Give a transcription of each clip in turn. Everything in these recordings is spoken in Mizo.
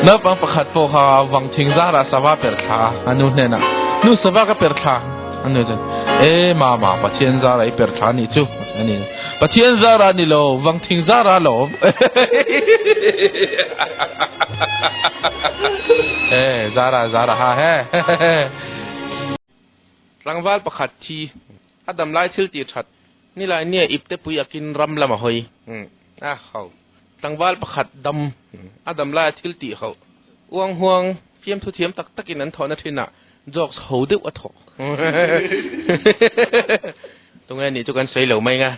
Naupang pakhat pawh kha vang thing zarah sava per thla a, a nu hnenah, Nu sava ka per thla, a nu chuan, E mama, Pathian zarah i per thla anih chu, a ni. Pathian zarah ni lo, vang thing zarah alawm. E zarah zarah ha he. Tlangval pakhat thi a damlai thil tih that Nilai nia ipte pui akin ram lam a hawi. A ho. Tlangval pakhat dam a dam laia thil tih ho. Uang huang fiamthu thiam tak takin an thawhna thinah jokes ho deuh a thawh. Tunge nih chu kan sawi lo mai nga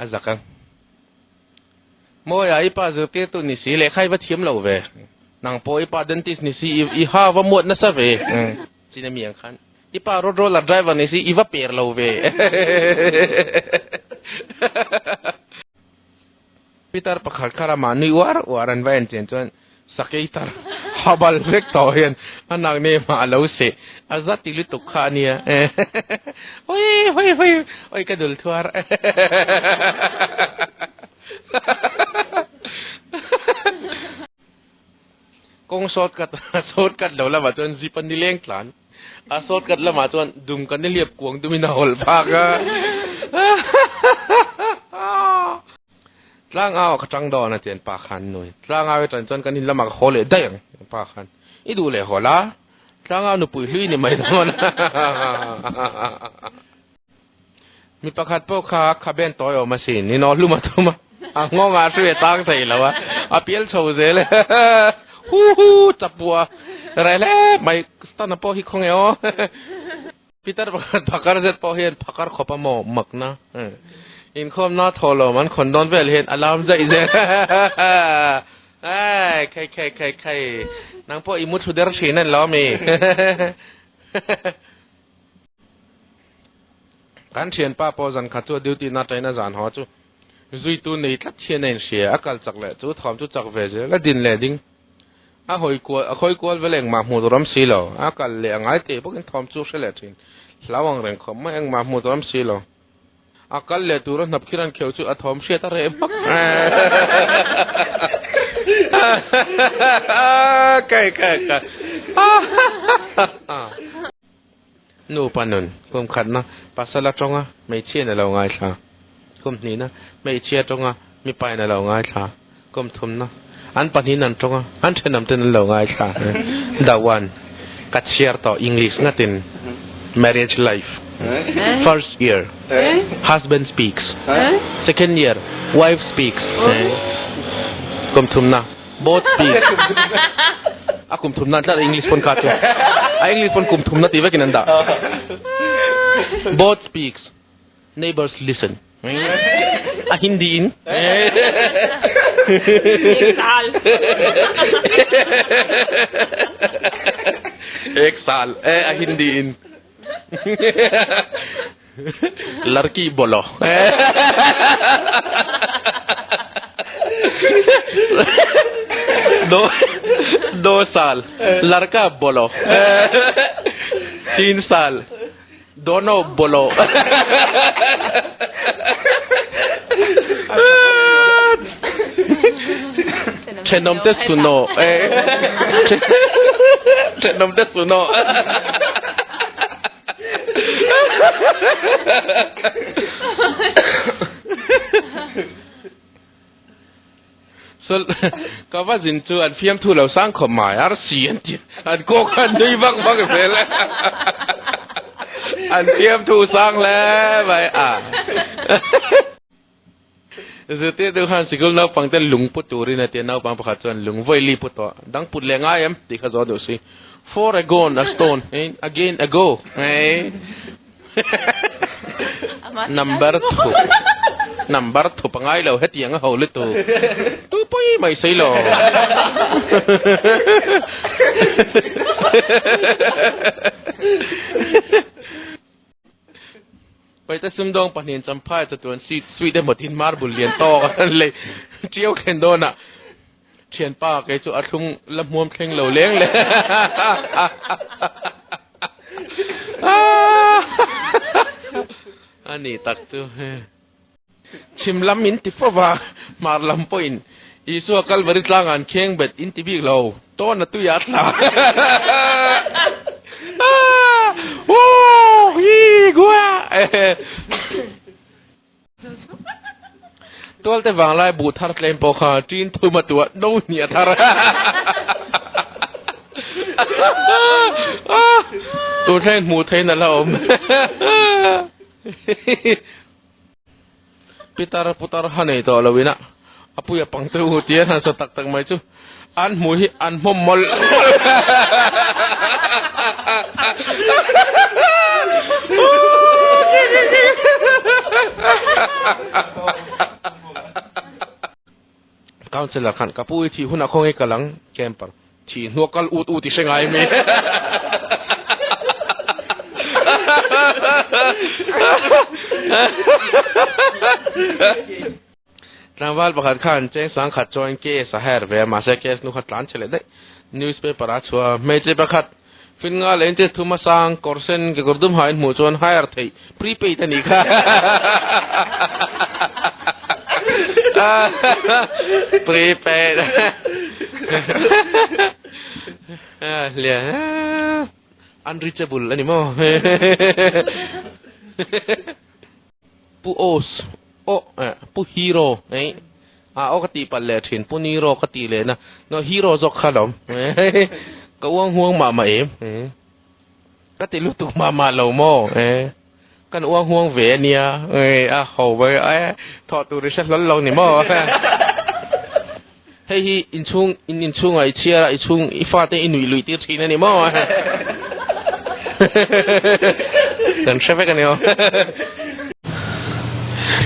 a zak ang. Mawia i pa zirtirtu ni si lehkha i va thiam lo ve. Nang pawh i pa dentist ni si i ha va muat nasa ve. Chin ami ang khan I pa road roller driver ni si i va per lo ve. Pitar pakhat kha ramah nui uar uar an va en chian chuan sakei tar habal vek tawh hian a nak ne mah a lo seh a za ti lutuk kha a nia. Oi hoi hoi oi ka dul thuar. Kawng shortcut shortcut lo lamah chuan zip a ni leng tlan. A shortcut lamah chuan dum kan ni hliap kuang dumin a hawlh phak a. Tlangau ah ka tang dawn a ti an pa khan nui. Tlangau i tan chuan kan in lamah ka haw leh daih ang an pa khan. I duh leh haw la. Tlangau nupui hlui ni mai dawn. Mi pakhat pawh kha khaben tawi awm asin, in aw hlum a tum a, a nghawng ah hri a tang thei lo a, a pial chho zel e, hu hu chapua reh hle mai, stana pawh hi khawnge aw, Peter pakhat phakar zet pawh hian phakar khawp a maw makna, inkhawmna thawhlawm an khawn dawn vel hian a lam zaih zel, khai khai khai khai, nang pawh i mu thlu der thin a ni lo ami. Kan thianpa pawh zan khat chu a duty na atangin a zan haw chu zuitu nei tlat hian a inhria. A kal chak leh chu thawm chu chak ve zel a din leh ding. A hawi kual a khawi kual vel engmah hmuh tur awm si lo. A kal leh a ngai teh bawkin thawm chu hre leh thin. Hlau ang reng khawp mai engmah hmuh tur awm si lo. A kal leh tur a hnap khir an kheuh chu a thawm hriat a reh hmak. Kai kai kai. Nupa nun, kum khatna, pasal a tawnga, hmeichhiain a lo ngaithla. Kum hnihna, hmeichhia tawnga, mipain a lo ngaithla. Kum thumna, an pahnihin an tawnga, an thenawm ten an lo ngaithla. The one, ka chhiar tawh English ngatin, marriage life, first year, husband speaks, second year, wife speaks. Kum thumna. Both speak. A kum thumna tlat English pawn kha chu. A English pawn kum thumna tih vekin an dah. Both speaks. Neighbors listen. A Hindi in. Ek saal. Ek saal. Eh, a Hindi in. Larki bolo. Do do saal larka bolo. Teen saal dono bolo. Thenawm te suno. Thenawm te suno. Ka va zin chu an fiamthu lo sang khawp mai arsi an ti an kawk an nui vak vak zel an fiamthu sang hle mai a. Zirtirtu khan sikul naupang te lung pu turin a ti a, naupang pakhat chuan lung vawi li pu tawh, dang put leh ngai em tih kha zawh duh si. For a gone a stone, again a go. Number thup, number thup a ngai lo hetiang a ho lutuk. Tu pawi mai sawi lo. Paite sumdawng pahnihin Champhai chatuan seat suite emaw tin marble lian tawk an lei ṭiau thlen dawnah ṭhianpa kei chu a thlung la hmuam thleng lo leng le. A ni tak chu chhim lam in ti fo va, hmar lam pawhin Isua Kalvari tlangah an kheng bet in ti bik lo. Tawn a tui a thla. Woo! Hi gua! Tualte vanglai buh thar tlem pawh kha ṭin thum a tuah no hnih a thar. Tun thleng hmuh theihin a la awm. Pitar putar ha nei tawh loin a a puia pang te u tia han sa tak tak mai chu an hmuh hi an hmawm mawlh mawlh. Councillor khan ka pu i thih hunah khawnge ka lang camper thih hnuah kal ut ut i hre ngai mi. Tlangval pakhat khan cheng sangkhat chuan case a her ve a, mahse case nu kha tlan che leh daih. Newspaper a chhuah a, hmeichhe pakhat fin nga leh inches thum a sang kawr sen kekawr dum ha in hmuh chuan hire theih prepaid a nih kha. Prepaid. Unreachable a ni maw? Pu Os aw eh Pu Hero eh a aw ka tih palh leh thin Pu Niro ka tih leh na no Hero zawk kha lawm ka uang huang mah mah em eh ka ti lutuk mah mah lo maw eh kan uang huang ve ania eh a ho mai eh thawh tur i hre hlawl lo ni maw hei hi inchhung in inchhungah i chhiar a i chhung i fate i nuih luih tir thin a ni maw kan hre vek a ni aw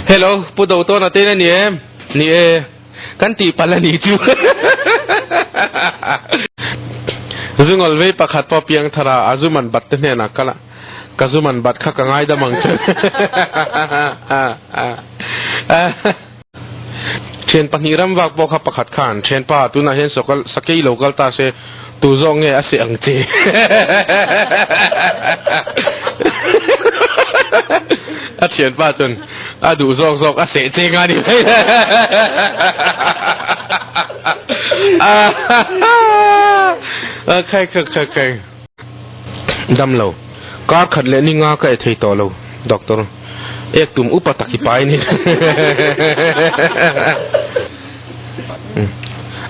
hello pu do tawn a ten a ni em ni e kan tih palh a ni chu zungawl vei pakhat pawh piang thar a a zu man bat te hnenah kal a ka zu man bat kha ka ngaidam ang che Thian pahnih ram vak pawh kha pakhat khan thianpa tunah hian sawkal sakei lo kal ta se tu zawk nge a seh ang che. A thianpa chuan a duh zawk zawk a seh che nga ni mai. Khai khai khai khai. Dam lo. Kar khat leh ni nga ka e thei tawh lo, Doctor. Ek tum upa tak i pai ni.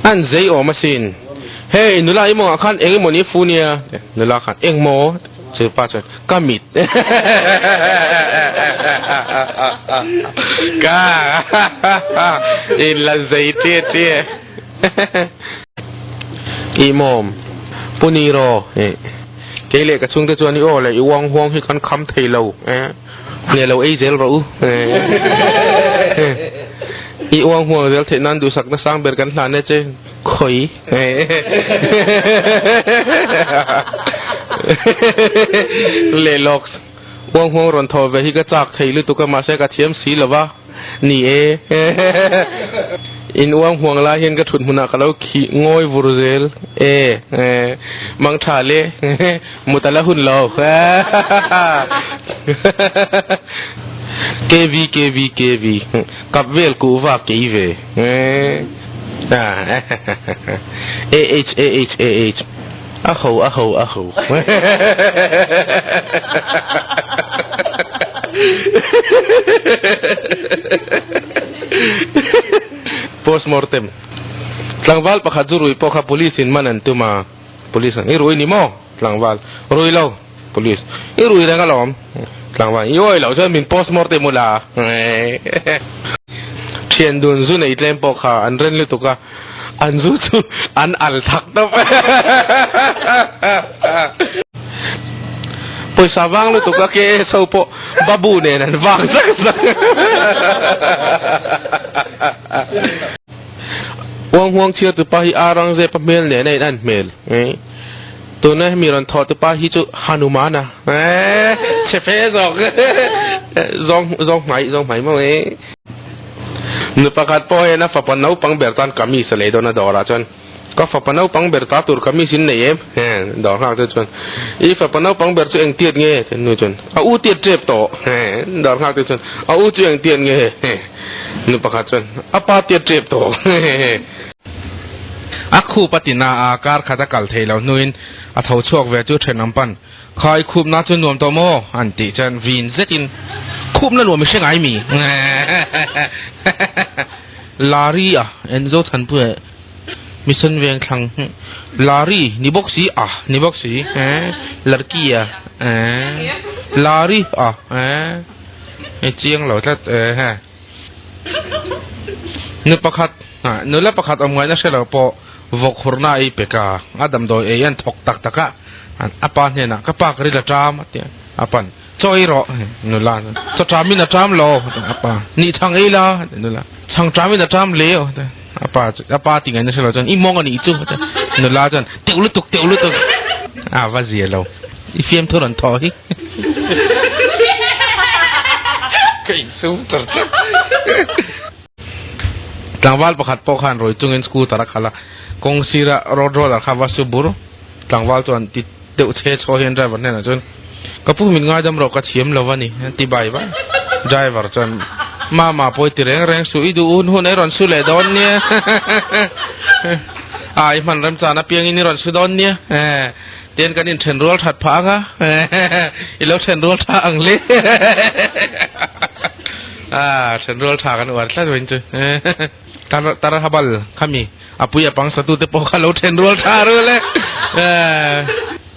An zei awm asin. Hei, nula i mawngah khan eng emaw ni fu nia? Nula khan, Eng maw? Chu pa chuan, Ka mit. Ka in la zei ṭiah ṭiah. I mawm, Pu Niro, eh, kei leh ka chhungte chuan i aw leh i uang huang hi kan kham thei lo, eh, hne lo ei zel rawh u, eh, i uang huang zel theih nan duhsakna sang ber kan hlan e che, khawi, eh, leh lawk, uang huang rawn thaw ve hi ka chak thei lutuk a, mahse ka thiam si lo va. Ni e. In uang huang lai hian ka thut hmunah ka lo khih ngawi vur zel e. Mang tha le. Mut a la hun lo. KV KV KV Kap vel kuh va kei ve. AH AH AH A ho a ho a ho. Postmortem. Tlangval pakhat chu rui pawh kha police in man an tum a, police an i rui ni maw? Tlangval, rui lo, police, i rui reng alawm. Tlangval, i awi loh chuan min postmortem ula. Thian dun zu nei tlem pawh kha an ren lutuk a, an zu chu an al thak tawp. Pawisa vang lutuk a KS ho pawh Babu nen an vang zak zak. Uang huang chhiar tupa hi Aurangzeb a hmel nen a in an hmel. Tuna hemi rawn thawh tupa hi chu Hanumana. Chhe fe zawk. Zawng zawng hmai zawng hmai maw e. Nu pakhat pawh hian a fapa naupang ber tan kamis a lei dawn a dawrah chuan Ka fapa naupang ber ta tur kamis in nei em? He dawr nghak te chuan I fapa naupang ber chu eng tiat nge? Ti nu chuan A u tiat tep tawh. He dawr nghak te chuan A u chu eng tiat nge? Nu pakhat chuan A pa tiat tep tawh. A khup a ti na a, kar khat a kal thei lo hnuin a tho chhuak ve chu thenawm pan, Kha i khupna chu nuam tawh maw? an tih chuan vin zetin, Khupna nuam i hre ngai mi? Lari a, Enzo Thanpuia Mission veng thlang Lari ni bawk si a ni bawk si Larki a Lari a i chiang lo tlat he. Nu pakhat nula pakhat awm ngaihna hre lo pawh vawk hurna ei pek a, a damdawi ei an thawk tak tak a, a pa hnenah ka pa ka ril a ṭam a ti a, a pan chaw ei rawh nula chuan chaw ṭam in a ṭam lo a pa nih chhang ei la a ti nula chhang ṭam in a ṭam le a pa chu a pa ti ngaihna hre lo chuan i mawng a nih chu a ti nula chuan teuh lutuk teuh lutuk a va zia lo i fiamthu rawn thaw hi. Ka insum tar tlat. Tlangval pakhat pawh khan rawi chungin scooter a khalh a, kawng sira road roller kha va su bur. Tlangval chuan ti deuh chhe chhaw hian driver hnenah chuan, Ka pu min ngaidam rawh ka thiam lo a ni, a ti bai bai. Driver chuan, Mama pawi ti reng reng suh, i duh hun hun ei rawn su leh dawn nia. A, i hman remchan apiangin i rawn su dawn nia. Tian kan inthen rual that phah ang a, i lo then rual tha ang le. Ah, then rual tha kan uar tlat vain chu. Tar tar habal khami apui apang satu te pawh kha lo then rual tha ru le.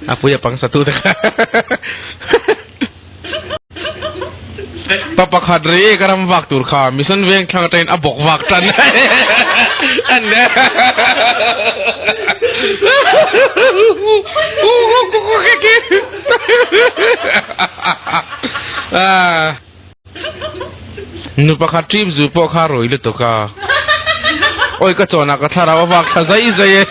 Apui apang satu te kha. Pa pakhat ri ka ram vak tur kha mission veng thlang atangin a bawk vak tan an ne Nu pakhat trip zu pawh kha rui lutuk a oi ka chawnah ka thlarau a vak thla zai zai e.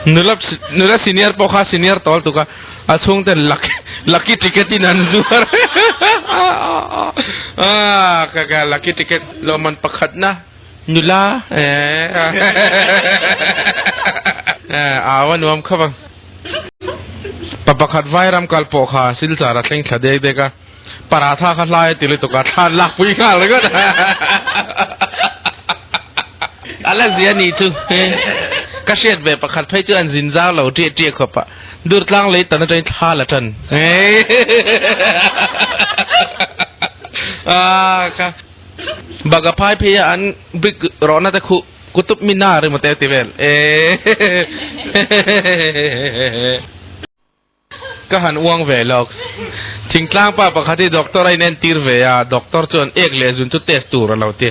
Nula nula senior pawh kha senior tawl tuk a, a chhungte lucky lucky ticket in an zuar ah ka ka lucky ticket lawmman pakhat na nula eh au a nuam khawp ang. Pa pakhat vairam kal pawh kha silchar a thleng thla dek dek a, paratha kha hlai a ti lutuk a, thlan lak pui nghal ringawt a. A la zia nih chu ka hriat ve pakhat phei chu an zin zau lo ṭiah ṭiah khawp a, Durtlang lei tan atangin thla la ṭan. Ka Baga phai phei a an brick rawhna te khuh Kutub Minar emaw te a ti vel. Ka han uang ve lawk. Thingtlang pa pakhat hi doctor a inentir ve a, doctor chuan ek leh zun chu test tur a lo ti.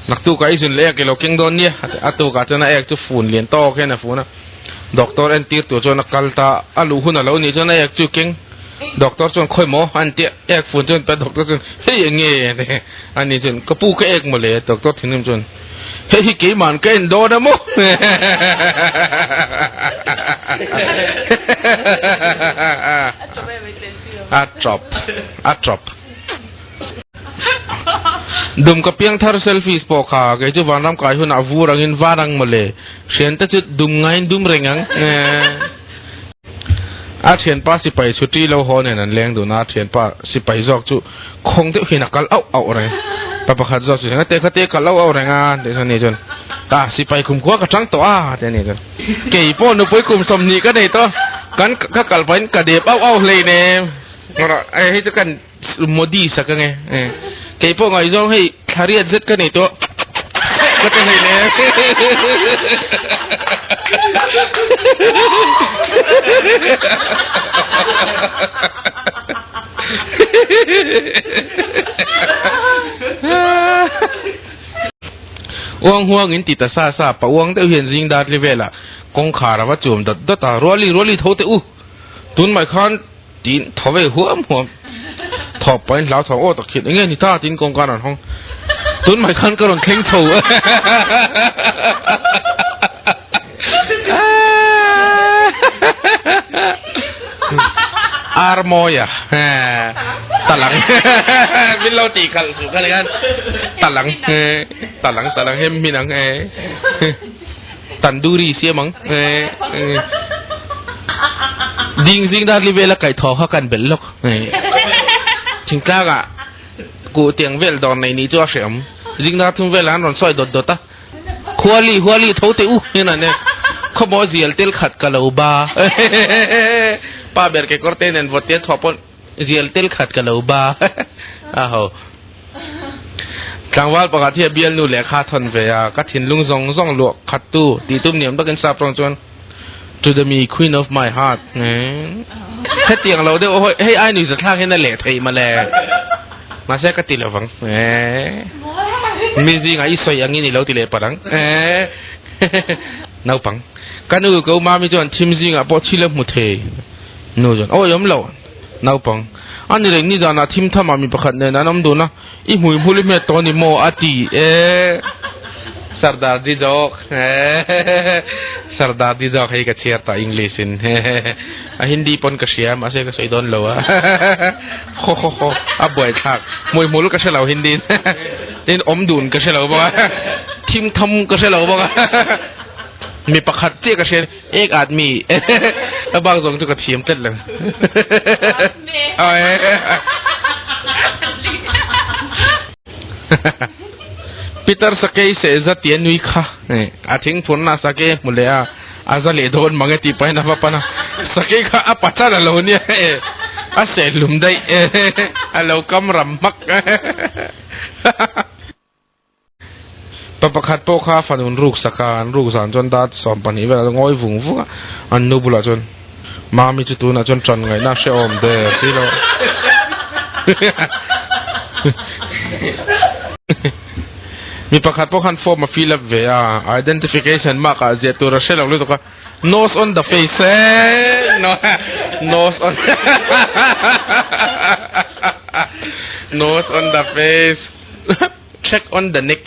Naktukah i zun leh ek i lo keng dawn nia, a ti. A tukah chuan a ek chu fun lian tawk hian a fun a. Doctor entir tur chuan a kal ta, a luh hun a lo nih chuan a ek chu keng. Doctor chuan khawi maw a an ti a, ek fun chuan ta doctor chuan hei eng nge a ti. Ani chuan ka pu ka ek mawle, doctor thinrim chuan hei hi keiman ka en dawn a maw. A chawp, a chawp. Dum ka piang thar selfies pawh kha kei chu vanram kai hunah vur angin var ang mawle. Thiante chu dum ngaiin dum reng ang. A thianpa sipai chhuti lo haw nen an leng dun a, a thianpa sipai zawk chu khawng deuh hian a kal auh auh reng. Pa pakhat zawk chu te kha te kal auh auh reng a tih chuan ani chuan ah sipai kum khua ka chang tawh a ti ani chuan kei pawh nupui kum 20 ka nei tawh kan ka kal pahin ka dep auh auh hlei nem hei chu kan Modi sak ange kei pawh ngaihzawng hei thla riat zet ka nei tawh ka ti hlei le. Uang huang in ti ta sa sa pa uang deuh hian zing dar li velah kawngkhar a va chuam dawt dawt a ruali ruali tho teh u tun mai khan Tiin thaw ve huam huam. Thawp pahin hlau thawng aw tak khian enge ni ta tiin kawngka rawn hawng. Tun mai khan ka rawn thleng chho. Ar mawia talang min lo tih khalh suh kha khan talang talang talang hem min ang Tandoori siam ang. Ding zing dar li vela kai thaw kha kan belh lawk. Thingtlangah kuh tiang vel dawr nei ni chu a hreawm. Zingdar thum velah an rawn sawi dawt dawt a. Huali huali tho teh u hian an e. Khawmaw zial tel khat ka lo ba. Pa ber kekawr te nen vawt te thawh pawn zial tel khat ka lo ba. A ho. Tlangval pakhat hi a bialnu lehkha thawn ve a, ka thinlung zawng zawng luah khat tu tih tum niam takin sap rawng chuan To the me queen of my heart hetiang lo deuh hawi hei ai nuihza thlak hian a leh theih mawle mahse ka ti lovang mi zingah i sawi angin i lo ti leh palh ang naupang ka nu ka u mami chuan thim zingah pawh thil a hmu thei nu chuan awi awm lo naupang a ni reng nizanah thim thamah mi pakhat nen an awm dun a I hmui hmul i hmet tawh a ni maw? a ti e. Sardar di zawk Sardar di zawk hei ka chhiar ta English in a Hindi pawn ka hria mahse ka sawi dawn lo a ho ho ho a buai thlak hmui hmul ka hre lo Hindi in tin awm dun ka hre lo bawk a thim tham ka hre lo bawk a mi pakhat chiah ka hria ek aadmi a bak zawng chu ka thiam tlat lo. Peter sakei seh za tia nui kha a thing phurna sakei a hmu leh a a za leh dawn mang e tih pahin a va pan a sakei kha a pachal a lo nia a seh hlum daih a lo kam ram hmak. Pa pakhat pawh kha fanun ruk sak a, an ruk zan chuan dar 12 velah chuan ngawi vung vung a, an nu bulah chuan Mami chu tunah chuan ṭan ngaihna a hrehawm der si lo. Mi pakhat pawh khan form a fill up ve a, identification mark ah ziah tur a hre lo lutuk a, nose on the face eh, nose on nose on the face. Check on the neck.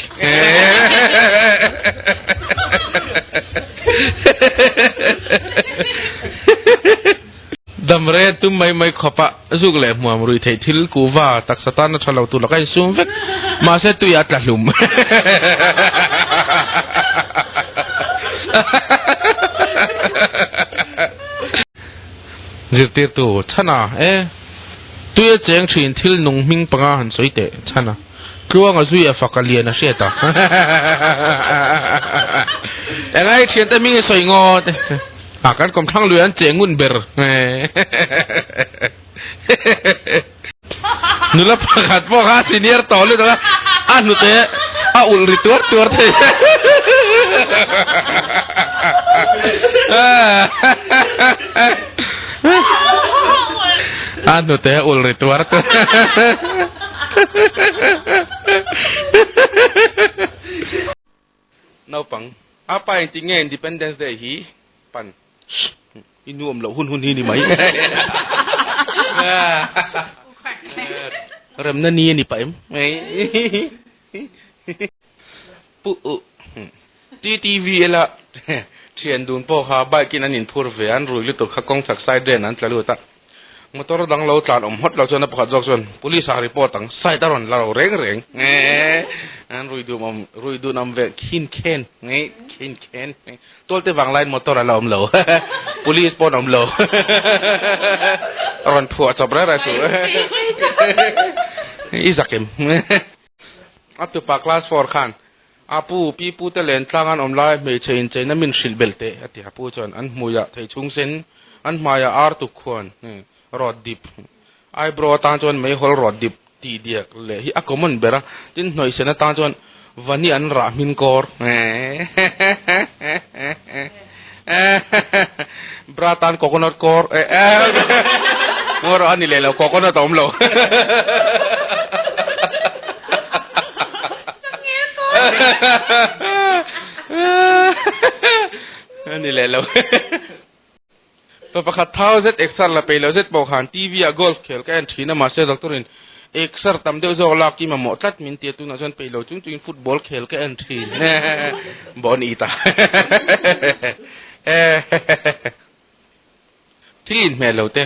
Damre tum mai mai khawp a, zuk leh hmuam rui theih thil kuhva taksa tana tha lo tur laka insum vek. Mahse tui a tla hlum. Zirtirtu, Chhana e, tui a cheng thin thil nung hming panga han sawi teh, Chhana. Tluanga zui a fak a lian a hriat a. Engai thiante hming i sawi ngawt. A kan kawmthlang lui an che ngun ber. Nula pakhat pawh kha senior tawh lutuk a, a hnute a ulh ri tuar tuar thei. A hnute a ulh ri tuar tuar. Naupang, A pa engtik nge Independence Day hi pan i nuam loh hun hun hi ni mai. Remna ni a ni pah em? Pu uh TTV ela thian dun pawh kha bike in an inphur ve a, an rui lutuk kha kawng chak side drain an tla lut a. Motor dang lo tlan awm hawt lo chuan a pakhat zawk chuan police ah report ang side a rawn la lo reng reng an rui duh awm rui dun awm ve khin khen nge khin khen tualte vang laiin motor a la awm lo police pawh an awm lo a rawn phuah chawp reng reng chu i zak em a tupa class four khan A pu, pi pu te len tlang an awm lai hmeichhe incheina min hrilh belh teh, a ti. A pu chuan an hmuiah thei chhung sen, an hmaiah ar tuk khuan, rawt dip, eyebrow atan chuan meihawl rawt dip tih diak leh hi a common ber a, tin hnawih sen atan chuan vani an rah hmin kawr, bra tan coconut kawr, ngaw rawh a ni leh lo, coconut a awm lo. A ni leh lo. Pa pakhat thau zet exer la peih lo zet pawh khan TV ah golf khel ka en thin a mahse doctor in exer tam deuh zawk lak i mamawh tlat min ti a tunah chuan peih lo chung chungin football khel ka en thin bon ita thil inhmeh lo te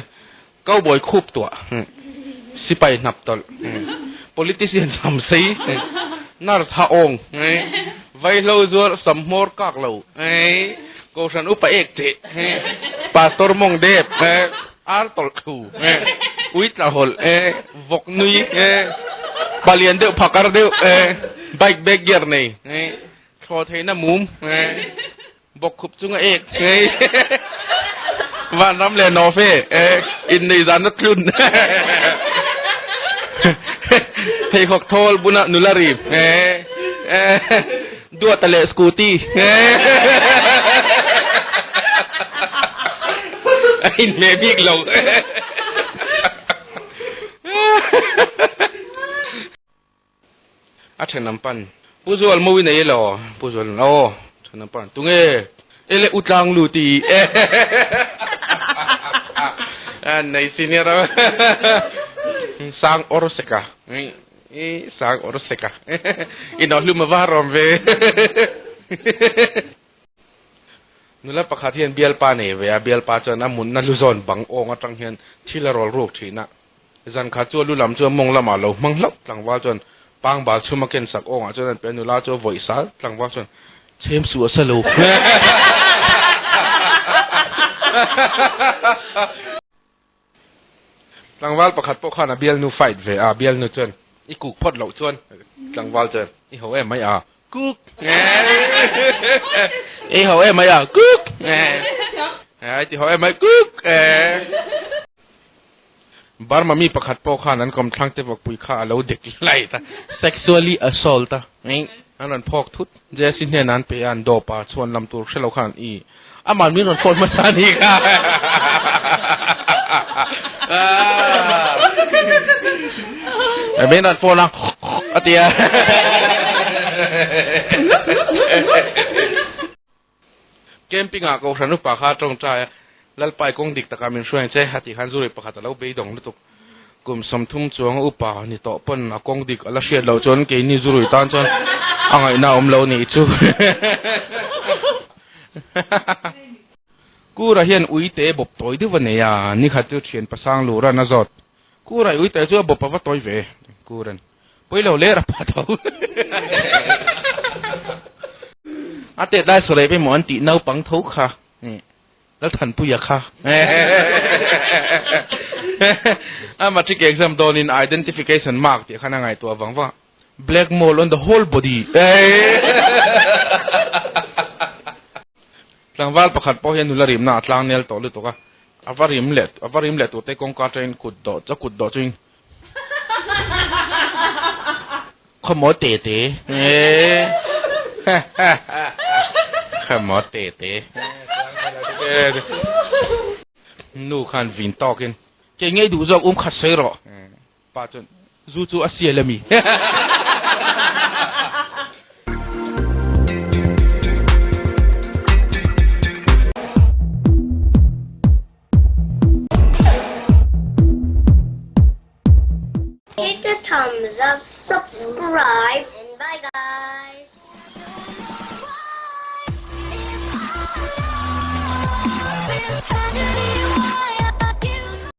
cowboy khup tuah sipai hnap tawlh politician sam sei nurse ha awng vaihlo zuar sam hmawr kak lo kohhran upa ek cheh pastor mawng dep ar tawlh thu ui tla hawlh vawk nui palian deuh phakar deuh. Bike back gear nei. Thlawh theihna mum. Bawkkhup chunga ek. Vanram leh nawfe. Innei zanna tlun. Pheikhawk thawl buna nula ri. Duata leh scooty. A inhmeh bik lo. A thenawm pan, Pu Zual mawi nei elaw? Pu Zual aw, thenawm pan, Tunge? Ele u tlang lut i A nei senior a Sang awr sek a I sang awr sek a I nawhlum a va rawm ve Nula pakhat hian bialpa nei ve a, bialpa chuan a munna lu zawn bang awng atang hian thil a rawl ruk thin a. Zan khat chu a lu lam chu a mawng lamah lo hmang hlauh tlangval chuan pangbal chhum a ken sak awngah chuan an pe a, nula chu a vawih sal tlangval chuan chhem suh a sa lo. Tlangval pakhat pawh khan a bialnu fight ve a, bialnu chuan i kuk phawt loh chuan tlangval chuan i ho em mai a, kuk i ho em mai a, kuk i ti ho em mai kuk. Burma mi pakhat pawh khan an kawmthlang te vawkpui kha a lo dek lai ta, sexually assault a, an rawn phawk thut. Jesse hnenah an pe a, an dawp a, chhuan lam tur hre lo khan i aman min rawn phone hmasa a ni kha. Min rawn phone a, a ti a. Camping ah Kohhran upa kha tawngtai a, Lalpai kawng dik takah min hruai ang che, a tih khan zurui pakhat a lo beidawng lutuk. Kum 30 chuang upa ni tawh pawn a kawng dik a la hriat loh chuan keini zurui tan chuan a ngaihna a awm lo nih chu. Kura hian uite bawp tawi deuh a nei a, nikhat chu thian pasang luran a zawt. Kura i uite chu a bawp a va tawi ve, Kuran. Pui lo ler a pha tho. A tet lai sawi pawimawh an tih naupang tho kha Lalthanpuia kha. A matric exam dawnin identification mark tih khan a ngaihtuah vang vang a, black mole on the whole body. Tlangval pakhat pawh hian nula rimna a tlang nel tawh lutuk a, a va rim leh a va rim leh turte kawngka atangin kut dawh a kut dawh chuin Khawmaw te te Khawmaw te te Nu khan vin tawkin Kei ngei duh zawk um khat sawi rawh Pa chuan Zu chu a sial ami. Hit the thumbs up, subscribe and bye guys.